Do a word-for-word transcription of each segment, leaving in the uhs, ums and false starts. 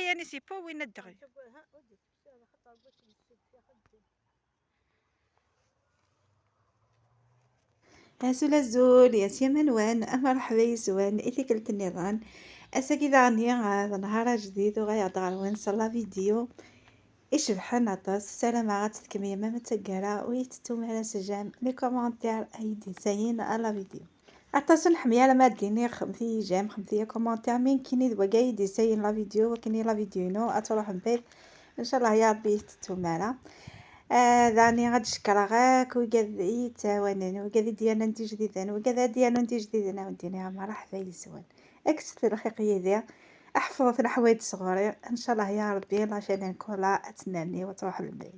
يعني c'est pas وين الدغي. Azul azul, yes yamenwan, amerḥba yes-wen i tikkelt nniḍen. Ass-agi daɣen, ah, d nnhar ajdid, uɣaleɣ-d ɣer-wen s la vidéo icebḥen aṭas. Ssarameɣ ad tt-tkemmlem am taggara, ur yi-tettum ara s j'aime, les commentaires ay d-yessayen à la vidéo. Aṭas ur nḥemmel ara ma d-iniɣ xemti j'aime, xemti commentaires, mi nekkini d wagi ay d-yessayen la vidéo, wakken i la vidéo-inu ad truḥ mebɛid. Ncallah ya Rebbi ur yi-tettum ara. Ah, daɣen ad d-cekkreɣ akk wigad i yi-yettɛawanen, wigad i d-yernan d ijdiden, wigad ad d-yernun d ijdiden, ad wen-d-iniɣ merḥba yes-wen. Kkset lxiq yid-i, ḥefḍet leḥwayeǧ sɣur-i, ncallah ya Rebbi la chaîne Kola ad tennerni u ad truḥ lmil.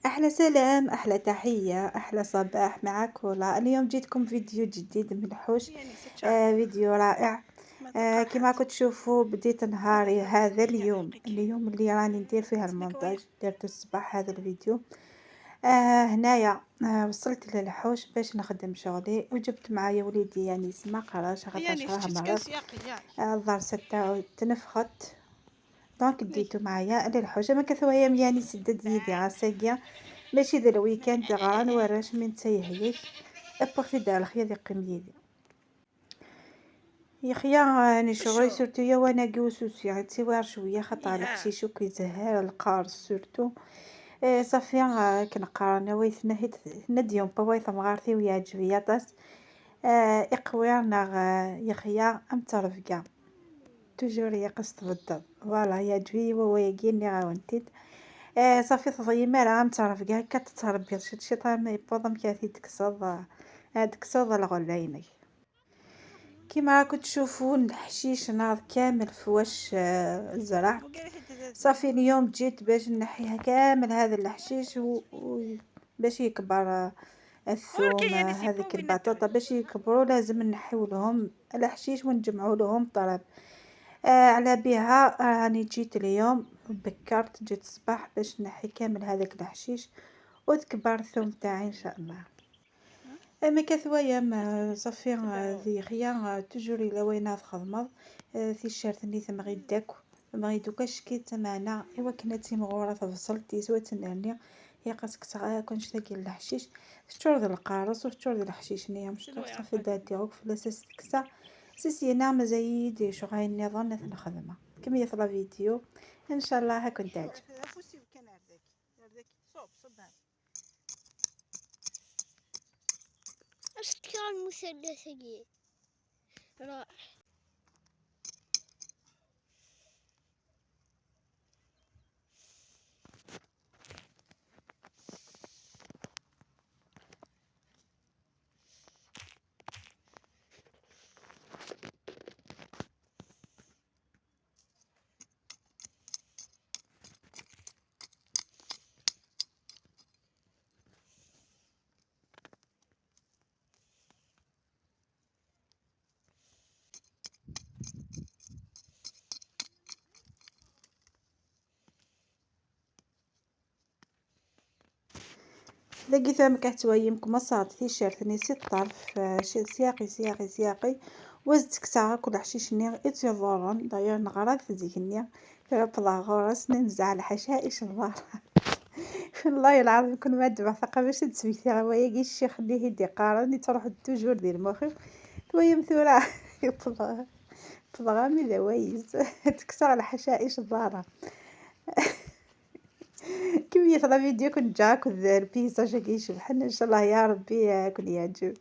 أحلى سلام، أحلى تحية، أحلى صباح مع كولا. اليوم جيتكم فيديو جديد من الحوش، آه، فيديو رائع. آه، كما راكم تشوفوا بديت نهاري هذا اليوم، اليوم اللي راني ندير فيها المونتاج، درت الصباح هذا الفيديو. آه، هنايا، آه، وصلت للحوش باش نخدم شغلي، وجبت معايا وليدي يانيس، ما قراش خاطرش راه مرض. آه، الدار ستة تنفخت. Donc ديتو معايا للحوش. ما كثوايا مياني سدد يدي غاساكيا، ماشي ذا الويكاند غا نوراش من تيهيك. ابوغ تيدا الخيا ذي قيم يدي. يخيا، راني شغل surtout يا وانا كيوسوسي، غتسيوار شوية خاطر الحشيش وكيزهر القارص surtout. إيه، صافي، آه، كنقرا انا ويثنا هيت نديوم باواي ثمغارتي ويعجبي يا طاس. آه، إقويرنا، آه، يخيا أم ترفقة. Toujours يقص تبدل. Voilà، يعجبي وواياكي اللي غاونتيد. آه، صافي تضيمي راه أم ترفقة هكا تتربي شي شي طعم يبوض أم كاتي تكسض، آه، تكسض الغليني. كيما راكم تشوفوا الحشيش ناض كامل في واش، آه، زرع. صافي اليوم جيت باش نحيها كامل هذا الحشيش و... و... باش يكبر، آه، الثوم، آه، هذيك البطاطا باش يكبروا لازم نحيو لهم الحشيش ونجمعوا لهم طرف. آه، على بيها، آه، راني جيت اليوم بكرت، جيت الصباح باش نحي كامل هذاك الحشيش وتكبر الثوم تاعي إن شاء الله. اما كثوايا ما صافي، آه، ذي خيا، آه، toujours الا وينها تخدمض، آه، في الشارت ني ثمغي داك، ثمغي دوكا شكيت معنا. ايوا كنا تيمغورة تبصل تيسوى تنرني، هي قاسك تغا كون شتاكي الحشيش، فتشور ذا القارص وفتشور ذا الحشيش نيا مش صافي داتي غوك في لاساس تكسا. سيسينا مزايد شغاين نظن نخدمه. كمية لا فيديو ان شاء الله هاكم تعجب. اش كان المثلث هي؟ رائع. دقيت مكحت ويمكم صارت تيشيرت نسيت الطرف، آه، شي سياقي سياقي سياقي. وزدت كتاغا كل حشيش نيغ إتيضورن داير نغرات زيكني. ربضا غورس ننزع الحشائش الضارة. والله العظيم كل ما دبع ثقة باش تسويتي غوايا كي الشيخ اللي هيدي قارن تروح toujours دير مخي. تويم ثورة. يبضا، يبضا غامي دوايز. تكسر الحشائش الضارة. كمية لا فيديو كنت جاك البيزاج كي يشبحن. ان شاء الله يا ربي يكون يعجب.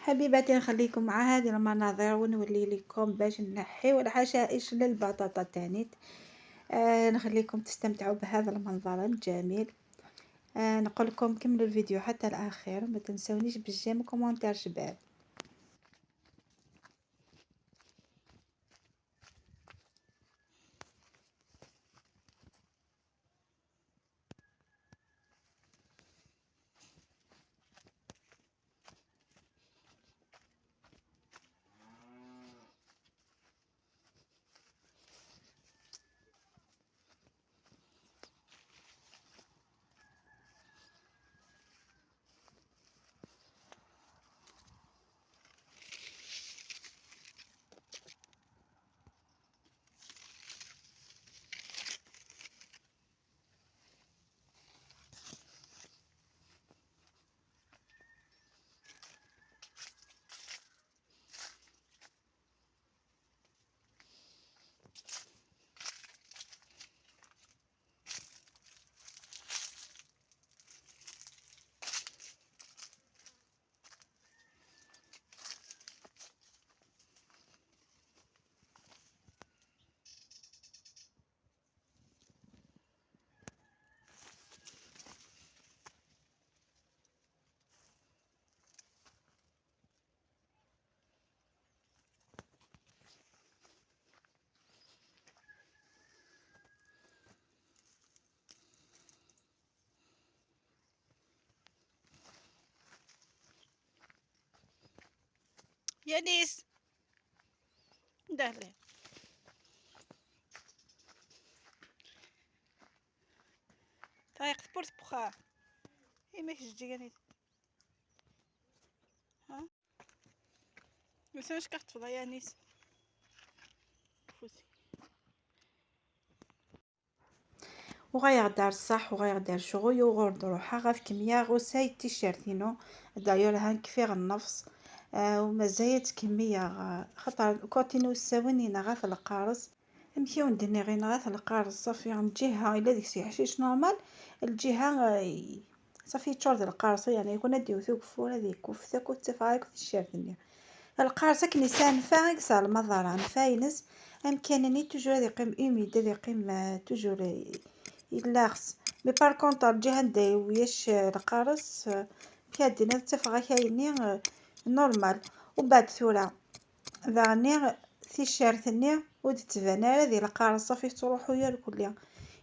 حبيباتي، نخليكم مع هذه المناظر ونولي لكم باش نحيو الحشائش للبطاطا تانيت. آه، نخليكم تستمتعوا بهذا المنظر الجميل. آه، نقول لكم كملوا الفيديو حتى الاخير، ما تنسونيش بالجيم وكومنتير شباب. Yanis. Dale. Tayeqt pur tebxar. Imek jǧiganit. Ha? Usan acu kaɣ tfeḍ a Yanis. Fusi. Uɣaleɣ-d ar ṣṣeḥ, uɣaleɣ-d ar ccɣel, uɣur d-ruḥeɣ, ɣef kemya ɣusay t-shirt-inu, d'ailleurs han kfiɣ nnefṣ, ah, u mazal ad tkemmiyeɣ, ah, xaṭer côté n usawen yenɣa-t lqareṣ. Amek i wen-d-nniɣ, yenɣa-t lqareṣ, ṣafi, lǧiha yella deg-s yeḥcic normal, lǧiha, ah, i-, ṣafi yeččur d lqareṣ, yeɛni yakun ad d-iwet ugeffur, ad yekkuffet akk, ur ttafeɣ akk t-shirt-nni. Lqareṣ akken yesɛa nnfeɛ, i yesɛa lmaḍara. Nnfeɛ-ines, amkan-nni toujours ad yeqqim humide, ad yeqqim, euh, toujours, euh, yellaɣes. Mais par contre, lǧiha anda yewwi-yac, euh, lqareṣ, euh, amek ad d-tiniḍ, ttafeɣ-ak ayenni, euh, normal. Umbeɛd tura, daɣenni, t-shirt-nni ur d-tettban ara di lqareṣ, ṣafi tettruḥu irkelli.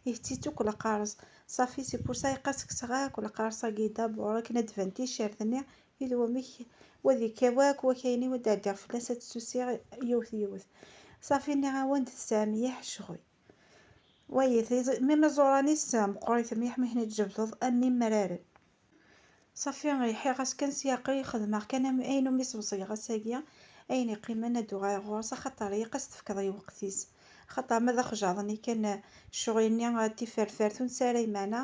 Ihett-itt akk lqareṣ. Ṣafi, c'est pour ça yeqqas kkseɣ akk lqareṣ-agi d'abord akken ad d-tban t-shirt-nni, i d wamek wa ad yekkaw akk wakayni, wa ad ɛeddiɣ fell-as ad tt-susiɣ yiwet yiwet. Ṣafi, nniɣ-awen-d tesɛa mliḥ ccɣel. Wayet, même iẓuran-is meqqrit mliḥ, mi ken-id-tjebdeḍ am imraren. Ṣafi, lḥiɣ-as kan s yaqi, xedmeɣ kan am-, ayen umi sbesgeɣ ass-agi, ayen iqqimen ad d-uɣaleɣ ɣur-s, axaṭer ilaq ad s-tefkeḍ i lweqt-is. Axaṭer ma d axjaḍ-nni kan, ccɣel-nni, tiferfert ur nesɛi ara lmeɛna,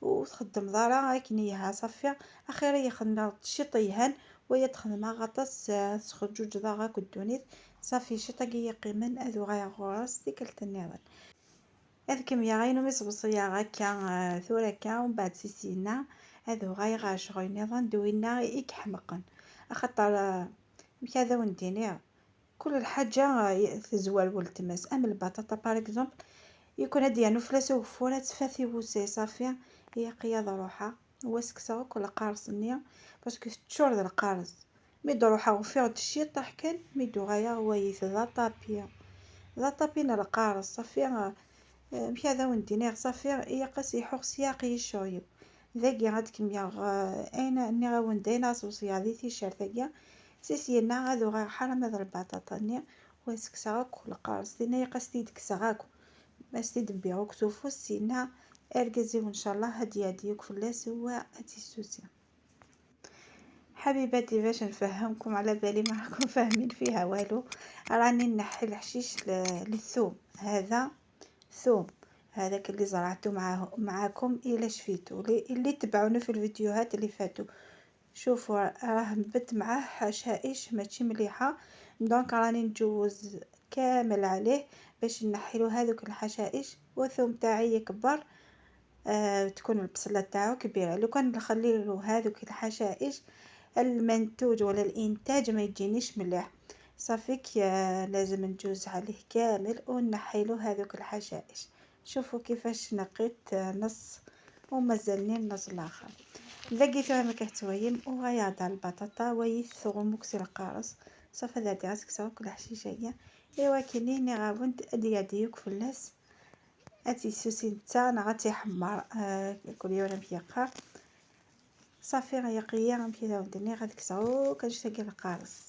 ur txeddmeḍ ara akken yelha, ṣafi, axir ad yi-xedmeɣ ciṭ yelhan, waya ad xedmeɣ aṭas, eh, ad sxeǧǧuǧeḍ akk ddunit, ṣafi, ciṭ-agi yeqqimen ad uɣaleɣ ɣur-s tikkelt nniḍen. Ad kem-yaɣ ayen umi sbeṣiyaɣ akka, eh, tura akka, umbeɛd si syenna ad uɣaleɣ ɣer ccɣel nniḍen d winna i iḥemqen. Axaṭer, eh, amek ad awen-d-iniɣ, kul lḥaǧa, eh, tezwar weltma-s. Am lbaṭaṭa, par exemple, yukan ad d-yernu fell-as ugeffur, ad tfat i wusay, ṣafi, ilaq-iyi ad ruḥeɣ, wa ssekseɣ akk lqareṣ-nni, parce que teččur d lqareṣ. Mi d-ruḥeɣ ufiɣ-d ciṭṭaḥ kan, mi d-uɣaleɣ wayet d aṭapi. D aṭapi n lqareṣ, ṣafi, eh, amek ad awen-d-iniɣ, ṣafi, ilaq-as iḥuɣ s yaqi ccɣel-iw. Dagi ad kem-yaɣ, eh, ayen nniɣ-awen-d, ayen asewṣeɣ di t-shirt-agi. Si syenna ad uɣaleɣ ḥaram ad lbaṭaṭa-nni, wa ssekseɣ akk lqareṣ. Tinna ilaq-as-t-id-kkseɣ akk. Ma s-t-id-bbiɣ akk s ufus, syenna argaz-iw, ncallah, ad d-iɛeddi akk fell-as, wa ad tt-issusi. حبيباتي، باش نفهمكم، على بالي ما راكم فاهمين فيها والو. راني نحي الحشيش ل-، للثوم. هذا ثوم، هذاك اللي زرعته معاه، معاكم إلا شفيتو، اللي، اللي تبعوني في الفيديوهات اللي فاتوا. شوفوا، راه نبت معاه حشائش ماشي مليحة، donc راني نجوز كامل عليه باش نحيلو هذوك الحشائش، والثوم تاعي يكبر. آه، تكون البصلة تاعو كبيرة. لو كان نخليلو هذوك الحشائش، المنتوج ولا الإنتاج ما يجينيش مليح. صافي، كي، آه، لازم نجوز عليه كامل ونحيلو هذوك الحشائش. شوفوا كيفاش نقيت، آه، نص ومازالني النص الآخر. لقيتوها ما كتويم وغير البطاطا ويثغموك سي القارص. صافي، هذا عاد كساو كل حشيشة هي. إيوا كيني نغاوند أدي أديوك فلاس. أتي سوسي نتا نغتي حمار، آه، كل يوم أنا ميقار. صافي، غيقيا غنمشي لعند ني غاديك ساو كنشتاقي القارص.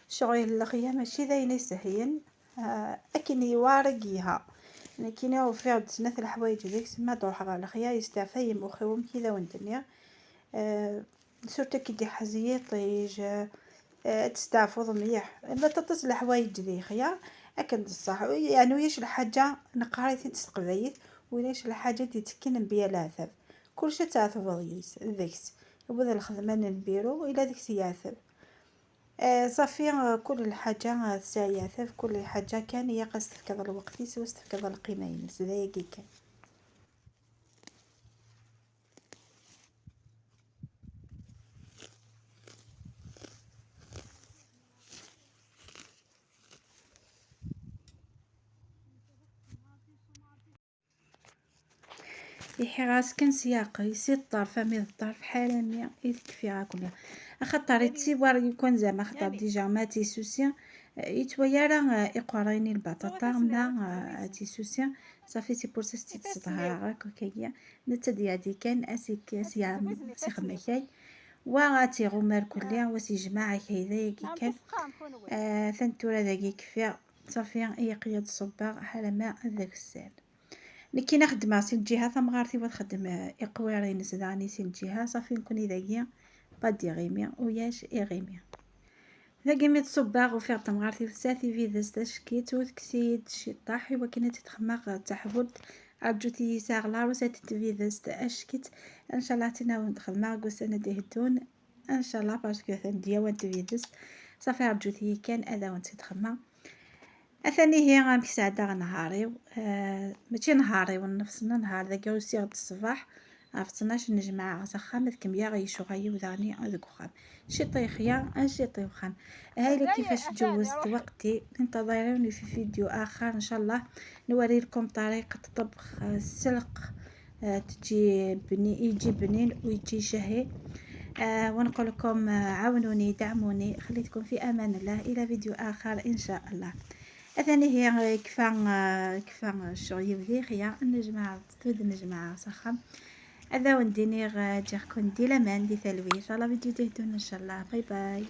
شغل الخيا ماشي داين يسهين، آه، أكن يوارقيها. لكن يوفي عند سنة الحوايج ديك سما تروح على الخيا يستعفى يموخيهم كذا وندنيا. آه، surtout كي دي حزيطيج، آه، تستعفض مليح. ما تطس الحوايج دي خيا، أكن الصح. يعني ويش الحاجة نقاري تستقبيت، ويش الحاجة دي تكن بيا العذاب. كل شي تعرف بغيس، ذيكس. وبدا الخدمة البيرو إلى ديك سياسة. آه، صافي، آه، كل الحاجة، آه، تسعيات، في كل حاجة كان هي خاص تفكر الوقت يسوى تفكر القيمة ينس، ذا يجي كان. يحيغاس كان سياقي سي الطرف، مي الطرف حرامي يتكفي غاكم. أخطر يتسيبر يكون زعما خطر ديجا ما تيسوسي. Yettwaya ara iqerrayen i lbaṭaṭa ma ad tisusi. Ṣafi, c'est pour ça s-tt-id-sḍehreɣ akk akkagi. Netta d-yeɛdi kan, as-ik-, as-yeɛm-, as-ixem akay. Wa ad t-iɣumar kulli, wa s-yejmeɛ akayda-yagi kan. Ah, atan tura dagi kfiɣ. Ṣafi, yeqya-d ṣubbeɣ, ḥalama d akessar. Nekkini xeddmeɣ si lǧiha, tamɣart-iw ad txeddem, eh, iqwiṛ-ines daɣen si lǧiha. Ṣafi, nekkni dagi, pas d'iɣimi, ulac iɣimi. Dagi mi d-ṣubbeɣ, ufiɣ tamɣart-iw tesɛa tibidest ackit, u tekkes-iyi-d ciṭṭaḥ i wakken ad tt-id-xedmeɣ d taḥbult. Rǧut-iyi, sɛiɣ laṛus ad tt-id-tbidest ackit. Ncallah ad tt-in-awen-d-xedmeɣ deg ussan ad d-iheddun. Ncallah, parce que atan d lawan n tbidest. Ṣafi, rǧut-iyi kan ad awen-tt-id-xedmeɣ. Atan ihi amek sɛeddaɣ nnhar-iw. Ah, mačči nnhar-iw, nnefṣ n nnhar, dagi usiɣ-d ṣṣbeḥ ɣef ttnac n jmaɛa s axxam, ad kemmleɣ lecɣal-iw daɣen deg uxxam. Ciṭ ixya, ciṭ uxxam. Hay-la kifac ǧewwez lweqt-i. انتظروني في فيديو آخر إن شاء الله. نوريلكم طريقة طبخ السلق. آه، تجي بني-، يجي بنين ويجي شهي. آه، ونقول لكم، آه، عاونوني، دعموني، خليتكم في أمان الله، إلى فيديو آخر إن شاء الله. Atan ihi, آه، كفا، آه، كفا الشغل يبدي خيا، نجمع، تود نجمع صخم. هذا ونديني غا جاكم دي لمان دي ثلوي. إن شاء الله فيديو دي هدونا إن شاء الله. باي باي.